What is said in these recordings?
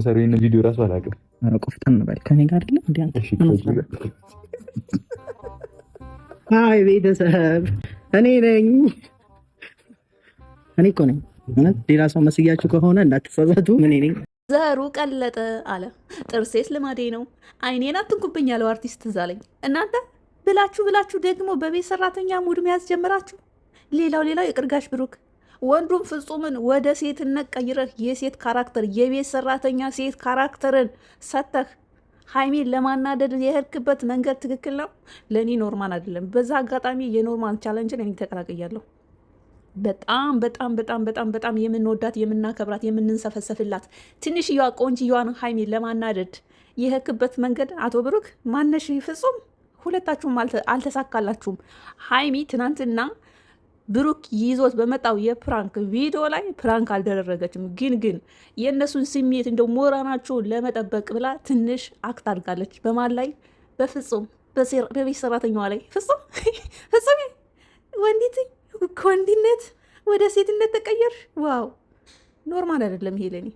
እንደምሰራው ይሄን ቪዲዮ ራሱ አላውቅም። ኧረ ቆፍጠን በል፣ ከኔ ጋር አይደለም እንዴ አንተ? አይ ቤተሰብ እኔ ነኝ፣ እኔ እኮ ነኝ። እውነት ሌላ ሰው መስያችሁ ከሆነ እንዳትጸጸቱ። እኔ ነኝ። ዘሩ ቀለጠ አለ። ጥርሴስ ልማዴ ነው፣ አይኔን አትንኩብኝ ያለው አርቲስት ትዝ አለኝ። እናንተ ብላችሁ ብላችሁ ደግሞ በቤት ሰራተኛ mood መያዝ ጀምራችሁ። ሌላው ሌላው የቅርጋሽ ብሩክ ወንዱም ፍጹምን ወደ ሴትነት ቀይረህ የሴት character የቤት ሰራተኛ ሴት character ን ሰተህ ሀይሜን ለማናደድ የሄድክበት መንገድ ትክክል ነው? ለእኔ normal አይደለም። በዛ አጋጣሚ የኖርማን ቻለንጅን እኔ ተቀላቅያለሁ። በጣም በጣም በጣም በጣም በጣም የምንወዳት፣ የምናከብራት፣ የምንንሰፈሰፍላት ትንሽየዋ ቆንጅየዋን ሀይሜን ለማናደድ የሄድክበት መንገድ አቶ ብሩክ ማነሽ ፍጹም ሁለታችሁም አልተሳካላችሁም። ሀይሚ ትናንትና ብሩክ ይዞት በመጣው የ prank ቪዲዮ ላይ prank አልደረገችም። ግን ግን የእነሱን ስሜት እንደ ሞራናቸውን ለመጠበቅ ብላ ትንሽ act አድርጋለች። በማን ላይ? በፍጹም በቤት ሰራተኛዋ ላይ። ፍጹም ፍጹም ወንዲት ከወንዲነት ወደ ሴትነት ተቀየር። Wow normal አይደለም ይሄ ለኔ።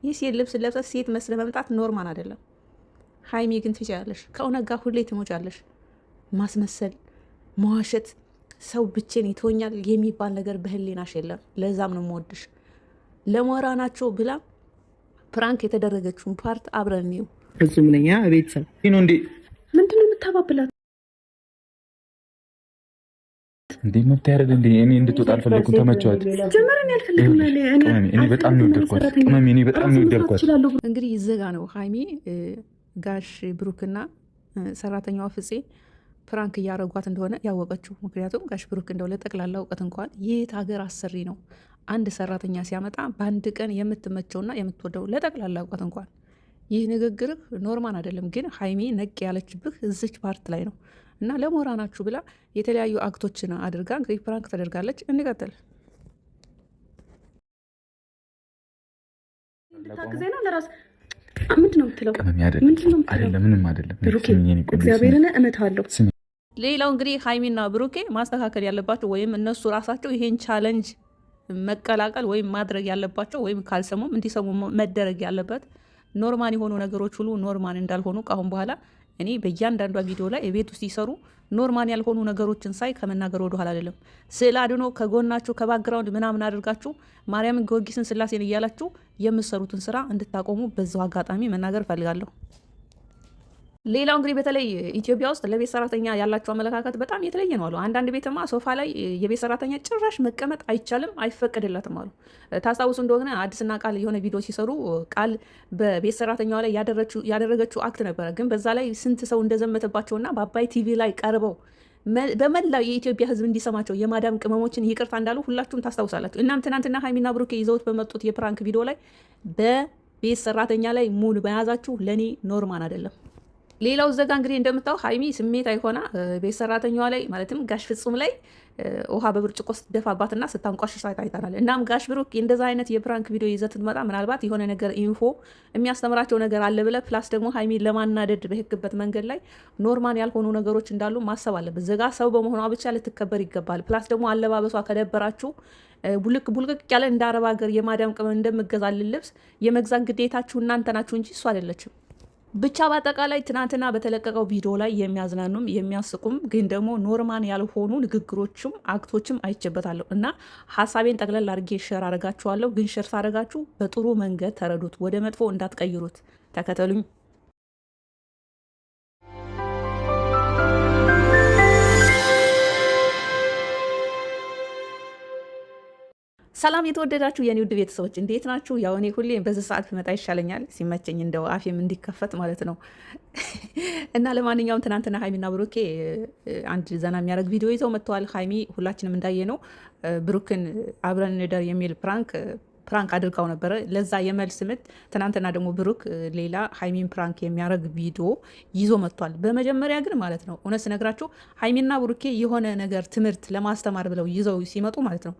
የሴት ልብስ ለብሰ ሴት መስለ መምጣት normal አይደለም። ሀይሚ ግን ትችያለሽ። ከእውነት ጋር ሁሌ ትሞጫለሽ። ማስመሰል፣ መዋሸት፣ ሰው ብቼን ይተወኛል የሚባል ነገር በህሊናሽ የለም። ለዛም ነው የምወድሽ። ለሞራ ናቸው ብላ prank የተደረገችውን part አብረን እንየው። ፍጹም ነኝ። ቤተሰብ እንዴ ምንድን ነው የምታባብላት? እንዴ መብት ያደረግ እንዴ? እኔ እንድትወጣ አልፈለኩም። ተመቸዋት። እኔ በጣም ነው የወደድኳት። ቅመሜ እኔ በጣም ነው የወደድኳት። እንግዲህ ይዘጋ ነው ሀይሚ ጋሽ ብሩክና ሰራተኛዋ ፍፄ prank እያረጓት እንደሆነ ያወቀችው። ምክንያቱም ጋሽ ብሩክ እንደው ለጠቅላላ እውቀት እንኳን የት ሀገር አሰሪ ነው አንድ ሰራተኛ ሲያመጣ በአንድ ቀን የምትመቸውና የምትወደው ለጠቅላላ እውቀት እንኳን ይህ ንግግርህ normal አይደለም። ግን ሀይሚ ነቅ ያለችብህ እዚች part ላይ ነው እና ለሞራናችሁ ብላ የተለያዩ act ኦችን አድርጋ እንግዲህ prank ተደርጋለች። እንቀጥል። ምንድን ነው የምትለው? ምንም አይደለም። እግዚአብሔርን እመታለሁ። ሌላው እንግዲህ ሀይሚና ብሩኬ ማስተካከል ያለባቸው ወይም እነሱ ራሳቸው ይሄን challenge መቀላቀል ወይም ማድረግ ያለባቸው ወይም ካልሰሙም እንዲሰሙ መደረግ ያለበት normal የሆኑ ነገሮች ሁሉ normal እንዳልሆኑ ከአሁን በኋላ እኔ በእያንዳንዷ ቪዲዮ ላይ የቤት ውስጥ ሲሰሩ normal ያልሆኑ ነገሮችን ሳይ ከመናገር ወደኋላ አይደለም። ስዕል አድኖ ከጎናችሁ ከ background ምናምን አድርጋችሁ ማርያምን፣ ጊዮርጊስን፣ ስላሴን እያላችሁ የምትሰሩትን ስራ እንድታቆሙ በዛው አጋጣሚ መናገር እፈልጋለሁ። ሌላው እንግዲህ በተለይ ኢትዮጵያ ውስጥ ለቤት ሰራተኛ ያላቸው አመለካከት በጣም የተለየ ነው አሉ። አንዳንድ ቤትማ ሶፋ ላይ የቤት ሰራተኛ ጭራሽ መቀመጥ አይቻልም፣ አይፈቀድለትም አሉ። ታስታውሱ እንደሆነ አዲስና ቃል የሆነ ቪዲዮ ሲሰሩ ቃል በቤት ሰራተኛዋ ላይ ያደረገችው act ነበረ። ግን በዛ ላይ ስንት ሰው እንደዘመተባቸውና በአባይ ቲቪ ላይ ቀርበው በመላው የኢትዮጵያ ሕዝብ እንዲሰማቸው የማዳም ቅመሞችን ይቅርታ እንዳሉ ሁላችሁም ታስታውሳላችሁ። እናም ትናንትና ሀይሚና ብሩኬ ይዘውት በመጡት የ prank ቪዲዮ ላይ በቤት ሰራተኛ ላይ mood መያዛችሁ ለእኔ normal አይደለም። ሌላው እዘጋ እንግዲህ እንደምታው ሀይሚ ስሜት አይሆና ቤት ሰራተኛዋ ላይ ማለትም ጋሽ ፍጹም ላይ ውሃ በብርጭቆ ስትደፋባትና ስታንቋሽሽ አይተናል። እናም ጋሽ ብሩክ እንደዛ አይነት የ prank ቪዲዮ ይዘህ ስትመጣ ምናልባት የሆነ ነገር info የሚያስተምራቸው ነገር አለ ብለህ plus ደግሞ ሀይሚ ለማናደድ በሄድክበት መንገድ ላይ normal ያልሆኑ ነገሮች እንዳሉ ማሰብ አለበት። ዘጋ ሰው በመሆኗ ብቻ ልትከበር ይገባል። Plus ደግሞ አለባበሷ ከደበራችሁ ቡልቅ ቡልቅቅ ያለ እንደ አረብ ሀገር የማዳም ቅመም እንደምገዛልን ልብስ የመግዛት ግዴታችሁ እናንተ ናችሁ እንጂ እሱ አይደለችም። ብቻ በአጠቃላይ ትናንትና በተለቀቀው ቪዲዮ ላይ የሚያዝናኑም የሚያስቁም ግን ደግሞ normal ያልሆኑ ንግግሮችም act ኦችም አይቼበታለሁ እና ሀሳቤን ጠቅለል አድርጌ share አረጋችኋለሁ። ግን share ሳረጋችሁ በጥሩ መንገድ ተረዱት፣ ወደ መጥፎ እንዳትቀይሩት። ተከተሉኝ። ሰላም የተወደዳችሁ የኔ ውድ ቤተሰቦች እንዴት ናችሁ? ያው እኔ ሁሌ በዚህ ሰዓት ብመጣ ይሻለኛል፣ ሲመቸኝ እንደው አፌም እንዲከፈት ማለት ነው። እና ለማንኛውም ትናንትና ሀይሚና ብሩኬ አንድ ዘና የሚያደርግ ቪዲዮ ይዘው መጥተዋል። ሀይሚ ሁላችንም እንዳየ ነው ብሩክን አብረን እንደር የሚል prank አድርጋው ነበረ። ለዛ የመልስ ምት ትናንትና ደግሞ ብሩክ ሌላ ሀይሚን prank የሚያደርግ ቪዲዮ ይዞ መጥቷል። በመጀመሪያ ግን ማለት ነው እውነት ስነግራችሁ ሀይሚና ብሩኬ የሆነ ነገር ትምህርት ለማስተማር ብለው ይዘው ሲመጡ ማለት ነው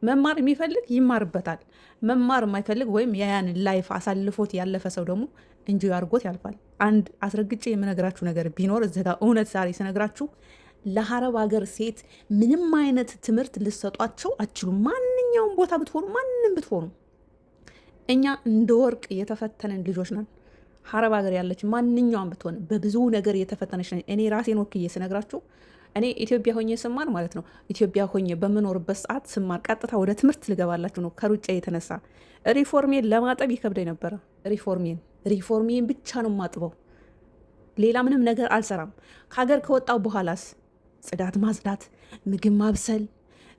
መማር የሚፈልግ ይማርበታል። መማር የማይፈልግ ወይም ያን life አሳልፎት ያለፈ ሰው ደግሞ እንጂ አድርጎት ያልፋል። አንድ አስረግጬ የምነግራችሁ ነገር ቢኖር እዚህ ጋር እውነት ዛሬ ስነግራችሁ ለአረብ ሀገር ሴት ምንም አይነት ትምህርት ልሰጧቸው አትችሉም። ማንኛውም ቦታ ብትሆኑ፣ ማንም ብትሆኑ እኛ እንደ ወርቅ የተፈተንን ልጆች ነን። አረብ ሀገር ያለች ማንኛውም ብትሆን በብዙ ነገር የተፈተነች ነን። እኔ ራሴን ወክዬ ስነግራችሁ እኔ ኢትዮጵያ ሆኜ ስማር ማለት ነው ኢትዮጵያ ሆኜ በምኖርበት ሰዓት ስማር ቀጥታ ወደ ትምህርት ልገባላችሁ ነው። ከሩጫ የተነሳ ሪፎርሜን ለማጠብ ይከብደኝ ነበረ። ሪፎርሜን ብቻ ነው የማጥበው፣ ሌላ ምንም ነገር አልሰራም። ከሀገር ከወጣው በኋላስ ጽዳት ማጽዳት፣ ምግብ ማብሰል፣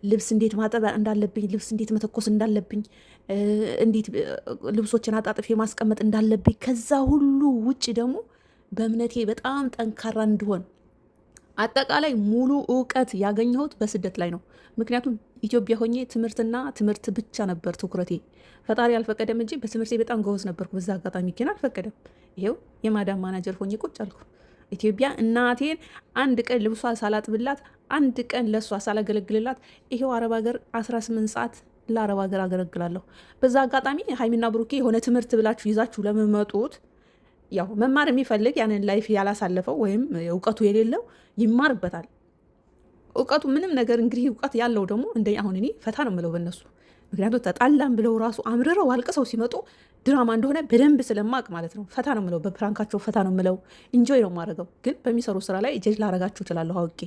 ልብስ እንዴት ማጠብ እንዳለብኝ፣ ልብስ እንዴት መተኮስ እንዳለብኝ፣ እንዴት ልብሶችን አጣጥፌ ማስቀመጥ እንዳለብኝ፣ ከዛ ሁሉ ውጭ ደግሞ በእምነቴ በጣም ጠንካራ እንድሆን አጠቃላይ ሙሉ እውቀት ያገኘሁት በስደት ላይ ነው። ምክንያቱም ኢትዮጵያ ሆኜ ትምህርትና ትምህርት ብቻ ነበር ትኩረቴ። ፈጣሪ አልፈቀደም እንጂ በትምህርቴ በጣም ጎበዝ ነበርኩ። በዛ አጋጣሚ ግን አልፈቀደም። ይሄው የማዳም ማናጀር ሆኜ ቁጭ አልኩ። ኢትዮጵያ እናቴን አንድ ቀን ልብሷ ሳላጥብላት፣ አንድ ቀን ለእሷ ሳላገለግልላት ይሄው አረብ ሀገር 18 ሰዓት ለአረብ ሀገር አገለግላለሁ። በዛ አጋጣሚ ሀይሚና ብሩኬ የሆነ ትምህርት ብላችሁ ይዛችሁ ለምመጡት ያው መማር የሚፈልግ ያንን life ያላሳለፈው ወይም እውቀቱ የሌለው ይማርበታል። እውቀቱ ምንም ነገር እንግዲህ እውቀት ያለው ደግሞ እንደ አሁን እኔ ፈታ ነው የምለው በእነሱ ምክንያቱም ተጣላም ብለው ራሱ አምርረው አልቅሰው ሲመጡ ድራማ እንደሆነ በደንብ ስለማቅ ማለት ነው። ፈታ ነው ምለው፣ በ prank ኣቸው ፈታ ነው ምለው፣ enjoy ነው የማደርገው። ግን በሚሰሩ ስራ ላይ ጀጅ ላረጋችሁ እችላለሁ አውቄ።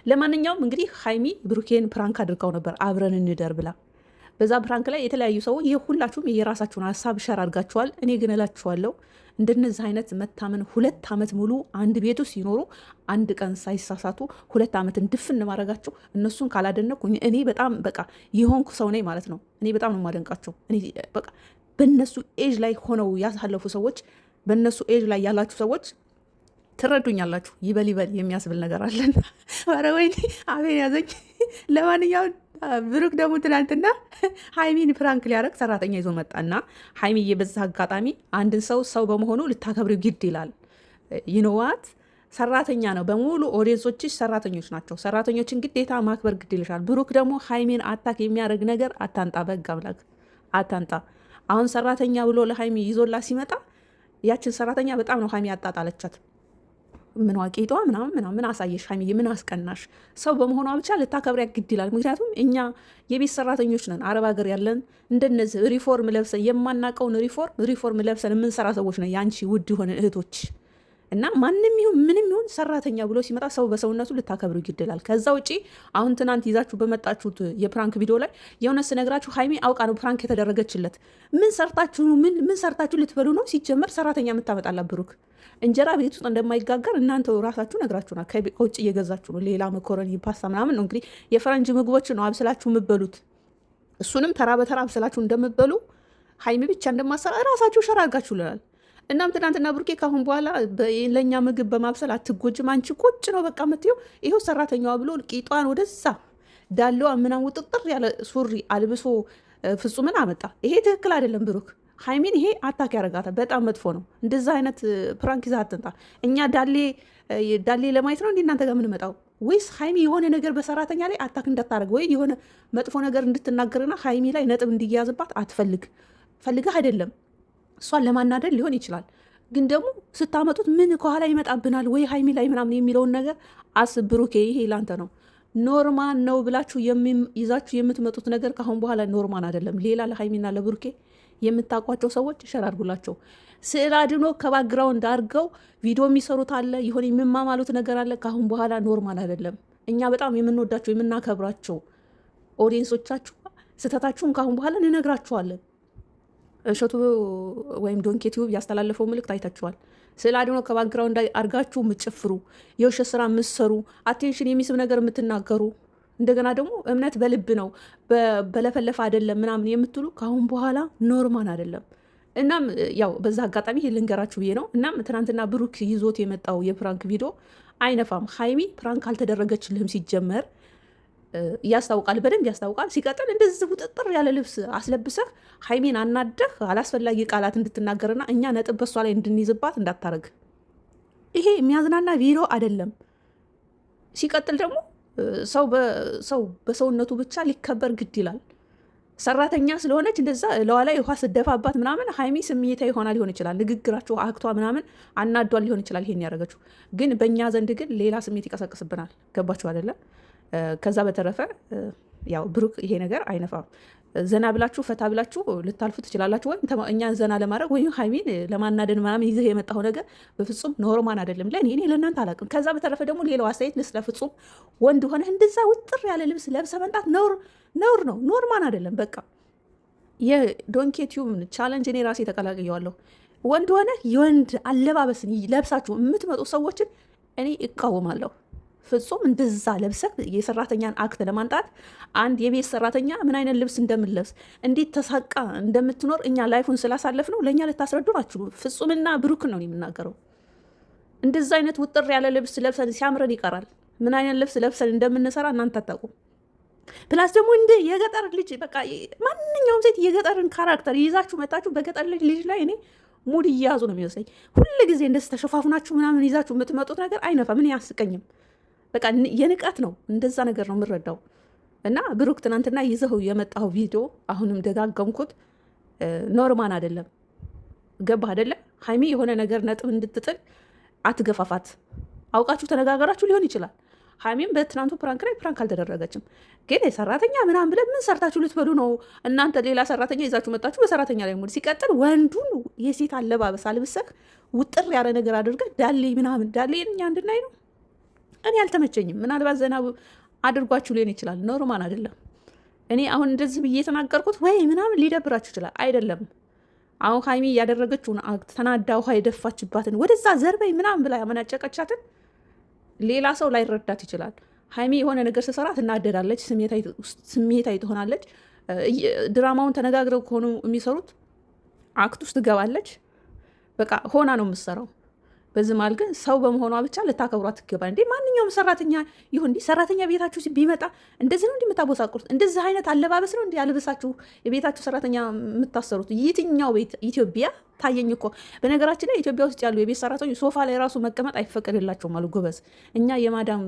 ለማንኛውም እንግዲህ ሀይሚ ብሩኬን prank አድርገው ነበር አብረን እንደር ብላ። በዛ prank ላይ የተለያዩ ሰዎች የሁላችሁም የራሳችሁን ሀሳብ share አድርጋችኋል። እኔ ግን እላችኋለሁ እንደነዚህ አይነት መታመን 2 ዓመት ሙሉ አንድ ቤቱ ሲኖሩ አንድ ቀን ሳይሳሳቱ 2 ዓመትን ድፍን ማድረጋቸው እነሱን ካላደነኩ እኔ በጣም በቃ የሆንኩ ሰው ነኝ ማለት ነው። እኔ በጣም ነው የማደንቃቸው። እኔ በቃ በእነሱ ኤጅ ላይ ሆነው ያሳለፉ ሰዎች፣ በእነሱ ኤጅ ላይ ያላችሁ ሰዎች ትረዱኛላችሁ። ይበል ይበል የሚያስብል ነገር አለን። ኧረ ወይኔ አፌን ያዘኝ። ለማንኛውም ብሩክ ደግሞ ትናንትና ሀይሚን prank ሊያደርግ ሰራተኛ ይዞ መጣና ሀይሚዬ፣ በዛ አጋጣሚ አንድን ሰው ሰው በመሆኑ ልታከብሪው ግድ ይላል። You know what፣ ሰራተኛ ነው። በሙሉ audience ኦችሽ ሰራተኞች ናቸው። ሰራተኞችን ግዴታ ማክበር ግድ ይልሻል። ብሩክ ደግሞ ሀይሚን attack የሚያደርግ ነገር አታንጣ፣ በህግ አምላክ አታንጣ። አሁን ሰራተኛ ብሎ ለሀይሚ ይዞላ ሲመጣ ያችን ሰራተኛ በጣም ነው ሀይሚ ያጣጣለቻት። ምን ቄጧ ምናምን ምናምን አሳየሽ ሀይሚዬ፣ ምን አስቀናሽ? ሰው በመሆኗ ብቻ ልታከብሪያ ግድ ይላል። ምክንያቱም እኛ የቤት ሰራተኞች ነን፣ አረብ ሀገር ያለን እንደነዚህ ሪፎርም ለብሰን የማናቀውን ሪፎርም ለብሰን የምንሰራ ሰዎች ነን፣ የአንቺ ውድ የሆነ እህቶች እና ማንም ይሁን ምንም ይሁን ሰራተኛ ብሎ ሲመጣ ሰው በሰውነቱ ልታከብሩ ግድ ይላል። ከዛ ውጪ አሁን ትናንት ይዛችሁ በመጣችሁት የ prank ቪዲዮ ላይ የእውነት ስነግራችሁ ሀይሚ አውቃ ነው prank የተደረገችለት። ምን ሰርታችሁ ነው? ምን ምን ሰርታችሁ ልትበሉ ነው? ሲጀመር ሰራተኛ የምታመጣላት ብሩክ እንጀራ ቤት ውስጥ እንደማይጋገር እናንተ ራሳችሁ ነግራችሁናል። ከውጭ እየገዛችሁ ነው። ሌላ መኮረኒ፣ ፓስታ ምናምን ነው እንግዲህ የፈረንጅ ምግቦች ነው አብስላችሁ የምበሉት። እሱንም ተራ በተራ አብስላችሁ እንደምበሉ ሀይሚ ብቻ እንደማሰራ ራሳችሁ share አድርጋችሁልናል። እናም ትናንትና ብሩኬ ካሁን በኋላ ለእኛ ምግብ በማብሰል አትጎጅም፣ አንቺ ቁጭ ነው በቃ የምትይው፣ ይኸው ሰራተኛዋ ብሎ ቂጧን ወደዛ ዳለዋ ምናምን ውጥጥር ያለ ሱሪ አልብሶ ፍጹምን አመጣ። ይሄ ትክክል አይደለም ብሩክ። ሀይሚን ይሄ attack ያደርጋታል። በጣም መጥፎ ነው። እንደዛ አይነት prank ይዘህ አትምጣ። እኛ ዳሌ ዳሌ ለማየት ነው እንዲህ እናንተ ጋር የምንመጣው ወይስ ሀይሚ የሆነ ነገር በሰራተኛ ላይ attack እንዳታደርግ ወይ የሆነ መጥፎ ነገር እንድትናገርና ሀይሚ ላይ ነጥብ እንዲያዝባት አትፈልግ ፈልገህ አይደለም፣ እሷን ለማናደድ ሊሆን ይችላል። ግን ደግሞ ስታመጡት ምን ከኋላ ይመጣብናል ወይ ሀይሚ ላይ ምናምን የሚለውን ነገር አስብ ብሩኬ። ይሄ ላንተ ነው። Normal ነው ብላችሁ ይዛችሁ የምትመጡት ነገር ከአሁን በኋላ normal አይደለም። ሌላ ለሀይሚና ለብሩኬ የምታውቋቸው ሰዎች share አድርጉላቸው። ስዕል አድኖ ከ background አድርገው ቪዲዮ የሚሰሩት አለ፣ የሆነ የሚማማሉት ነገር አለ። ከአሁን በኋላ normal አይደለም። እኛ በጣም የምንወዳቸው የምናከብራቸው audience ኦቻችሁ ስህተታችሁን ከአሁን በኋላ እንነግራችኋለን። እሸቱ ወይም ዶንኬ ቲዩብ ያስተላለፈው መልእክት አይታችኋል። ስዕል አድኖ ከ background አድርጋችሁ የምትጨፍሩ፣ የውሸት ስራ የምትሰሩ፣ attention የሚስብ ነገር የምትናገሩ፣ እንደገና ደግሞ እምነት በልብ ነው በለፈለፈ አይደለም ምናምን የምትሉ ከአሁን በኋላ normal አይደለም። እናም ያው በዛ አጋጣሚ ይሄ ልንገራችሁ ብዬ ነው። እናም ትናንትና ብሩክ ይዞት የመጣው የ prank ቪዲዮ አይነፋም። ሀይሚ prank አልተደረገችልህም ሲጀመር ያስታውቃል፣ በደንብ ያስታውቃል። ሲቀጥል እንደዚህ ውጥጥር ያለ ልብስ አስለብሰህ ሀይሚን አናደህ አላስፈላጊ ቃላት እንድትናገርና እኛ ነጥብ በሷ ላይ እንድንይዝባት እንዳታረግ። ይሄ የሚያዝናና ቪዲዮ አይደለም። ሲቀጥል ደግሞ ሰው በሰውነቱ ብቻ ሊከበር ግድ ይላል። ሰራተኛ ስለሆነች እንደዛ ለዋ ላይ ውሃ ስደፋባት ምናምን ሀይሚ ስሜታዊ ይሆናል ሊሆን ይችላል። ንግግራቸው አክቷ ምናምን አናዷል ሊሆን ይችላል። ይሄን ያደረገችው ግን በእኛ ዘንድ ግን ሌላ ስሜት ይቀሰቅስብናል። ገባችሁ አይደለም? ከዛ በተረፈ ያው ብሩክ ይሄ ነገር አይነፋም። ዘና ብላችሁ ፈታ ብላችሁ ልታልፉ ትችላላችሁ። ወይም እኛን ዘና ለማድረግ ወይም ሀይሚን ለማናደድ ምናምን ይዘህ የመጣው ነገር በፍጹም normal አይደለም። ለእኔ፣ እኔ ለእናንተ አላውቅም። ከዛ በተረፈ ደግሞ ሌላው አስተያየት ስለ ፍጹም ወንድ ሆነ እንደዛ ውጥር ያለ ልብስ ለብሰ መምጣት ነውር ነውር ነው፣ normal አይደለም። በቃ የዶንኬ ቲዩብ challenge እኔ ራሴ ተቀላቅየዋለሁ። ወንድ ሆነ የወንድ አለባበስን ለብሳችሁ የምትመጡ ሰዎችን እኔ እቃወማለሁ። ፍጹም እንደዛ ለብሰህ የሰራተኛን act ለማምጣት፣ አንድ የቤት ሰራተኛ ምን አይነት ልብስ እንደምንለብስ፣ እንዴት ተሳቃ እንደምትኖር እኛ life ኡን ስላሳለፍ ነው ለእኛ ልታስረዱን አትችሉም። ፍጹምና ብሩክን ነው የምናገረው። እንደዛ አይነት ውጥር ያለ ልብስ ለብሰን ሲያምረን ይቀራል። ምን አይነት ልብስ ለብሰን እንደምንሰራ እናንተ አታውቁም። Plus ደግሞ እንደ የገጠር ልጅ፣ በቃ ማንኛውም ሴት የገጠርን character ይዛችሁ መጣችሁ በገጠር ልጅ ላይ እኔ mood እያያዙ ነው የሚመስለኝ። ሁል ጊዜ እንደዚህ ተሸፋፍናችሁ ምናምን ይዛችሁ የምትመጡት ነገር አይነፋም፣ እኔ አያስቀኝም። በቃ የንቀት ነው፣ እንደዛ ነገር ነው የምረዳው። እና ብሩክ፣ ትናንትና ይዘው የመጣው ቪዲዮ አሁንም ደጋገምኩት፣ normal አይደለም። ገባህ አይደለም? ሀይሚ የሆነ ነገር ነጥብ እንድትጥል አትገፋፋት። አውቃችሁ ተነጋገራችሁ ሊሆን ይችላል። ሀይሚም በትናንቱ prank ላይ prank አልተደረገችም። ግን የሰራተኛ ምናምን ብለን ምን ሰርታችሁ ልትበሉ ነው እናንተ? ሌላ ሰራተኛ ይዛችሁ መጣችሁ በሰራተኛ ላይ mood። ሲቀጥል ወንዱን የሴት አለባበስ አልብሰህ ውጥር ያለ ነገር አድርገህ ዳሌ ምናምን፣ ዳሌ እኛ እንድናይ ነው። እኔ አልተመቸኝም። ምናልባት ዘና አድርጓችሁ ሊሆን ይችላል። Normal አይደለም። እኔ አሁን እንደዚህ ብዬ የተናገርኩት ወይ ምናምን ሊደብራችሁ ይችላል። አይደለም። አሁን ሀይሚ ያደረገችውን act፣ ተናዳ ውሃ የደፋችባትን፣ ወደዛ ዘርበይ ምናምን ብላ ያመናጨቀቻትን ሌላ ሰው ላይረዳት ይችላል። ሀይሚ የሆነ ነገር ስትሰራ ትናደዳለች፣ ስሜታዊ ትሆናለች። ድራማውን ተነጋግረው ከሆኑ የሚሰሩት act ውስጥ ትገባለች። በቃ ሆና ነው የምትሰራው። በዚህ መሀል ግን ሰው በመሆኗ ብቻ ልታከብሯት ይገባል። እንዴ፣ ማንኛውም ሰራተኛ ይሁን እንዲህ ሰራተኛ ቤታችሁ ቢመጣ እንደዚህ ነው እንዲህ የምታቦሳቁሩት? እንደዚህ አይነት አለባበስ ነው እንዲህ አልብሳችሁ የቤታችሁ ሰራተኛ የምታሰሩት? የትኛው ቤት ኢትዮጵያ ታየኝ እኮ። በነገራችን ላይ ኢትዮጵያ ውስጥ ያሉ የቤት ሰራተኞች ሶፋ ላይ ራሱ መቀመጥ አይፈቀድላቸውም አሉ። ጎበዝ፣ እኛ የማዳም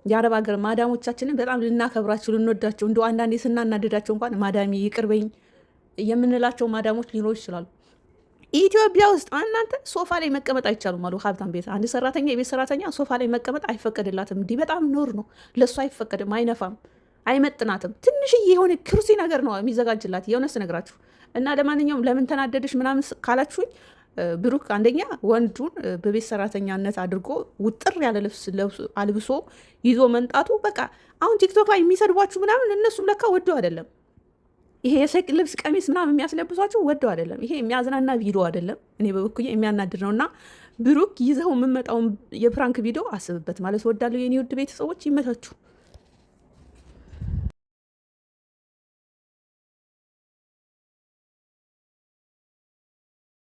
የአረብ ሀገር ማዳሞቻችንን በጣም ልናከብራቸው፣ ልንወዳቸው፣ እንደ አንዳንዴ ስናናድዳቸው እንኳን ማዳሚ ይቅርበኝ የምንላቸው ማዳሞች ሊኖሩ ይችላሉ። ኢትዮጵያ ውስጥ እናንተ ሶፋ ላይ መቀመጥ አይቻሉም አሉ። ሀብታም ቤት አንድ ሰራተኛ፣ የቤት ሰራተኛ ሶፋ ላይ መቀመጥ አይፈቀድላትም። እንዲህ በጣም ነውር ነው፣ ለእሱ አይፈቀድም፣ አይነፋም፣ አይመጥናትም። ትንሽዬ የሆነ ክርሲ ነገር ነው የሚዘጋጅላት፣ የእውነት ስነግራችሁ። እና ለማንኛውም ለምን ተናደደሽ ምናምን ካላችሁኝ፣ ብሩክ አንደኛ ወንዱን በቤት ሰራተኛነት አድርጎ ውጥር ያለ ልብስ አልብሶ ይዞ መምጣቱ፣ በቃ አሁን ቲክቶክ ላይ የሚሰድቧችሁ ምናምን እነሱም ለካ ወደው አይደለም። ይሄ የሴት ልብስ ቀሚስ ምናምን የሚያስለብሷችሁ ወደው አይደለም። ይሄ የሚያዝናና ቪዲዮ አይደለም። እኔ በበኩሌ የሚያናድድ ነው። እና ብሩክ፣ ይዘው የምመጣውን የ prank ቪዲዮ አስብበት ማለት እወዳለሁ። የኔ ውድ ቤተሰቦች፣ ይመቻችሁ።